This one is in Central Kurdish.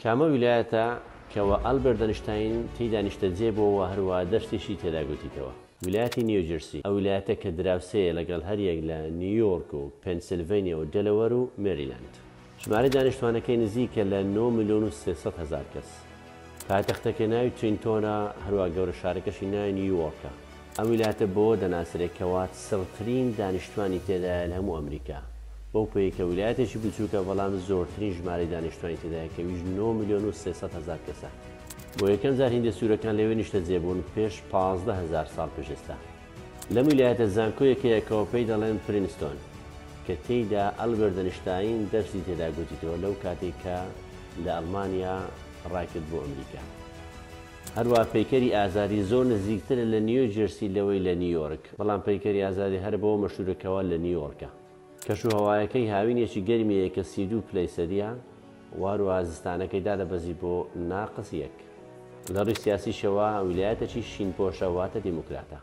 کامە ویلایەتە کەوا ئەلبێرت ئەنیشتاین تێیدا نیشتەجێ بووە و هەروەها دەرسیشی تێدا گوتیتەوە؟ ویلایەتی نیوجرسی، ئەو ویلایەتە کە دراوسێیە لەگەڵ هەریەک لە نیویۆرک و پێنسیلڤانیا و دێلەوەر و مێریلاند. ژمارەی دانیشتوانەکەی نزیکە لە 9,300,000 کەس. پایتەختەکەی ناوی ترینتۆنە، هەروەها گەورە شارەکەشی ناوی نیویۆرکە. ئەم ویلایەتە بەوە دەناسرێت کەوا چڕترین دانیشتوانی تێدایە لە هەموو ئەمریکا، بەو پێیەی کە ویلایەتێکی بچووکە بەڵام زۆرترین ژمارەی دانیشتوانی تێدایە کە ئەویش 9,300,000 کەسە. بۆ یەکەم جار هیندە سوورەکان لەوێ نیشتەجێ بوون پێش 15,000 ساڵ پێش ئێستا. لەم ویلایەتە زانکۆیەک هەیە کەوا پێی دەڵێن پرینستۆن کە تێیدا ئەلبێرت ئەنیشتاین دەرسی تێدا گوتیتەوە لەو کاتەی کە لە ئەڵمانیا ڕایکرد بۆ ئەمریکا. هەروەها پەیکەری ئازادی زۆر نزیکترە لە نیو جێرسی لەوەی لە نیویۆرک، بەڵام پەیکەری ئازادی هەر بەوە مەشهورە کەوا لە نیویۆرکە. کەش و هەوایەکەی هاوینێکی گەرمی هەیە کە 32 پلەی سەدیە و هەروەها زستانەکەی دادەبەزی بۆ ناقس یەک. لە ڕووی سیاسیشەوە ویلایەتەکی شینپۆشە واتە دیموکراتە.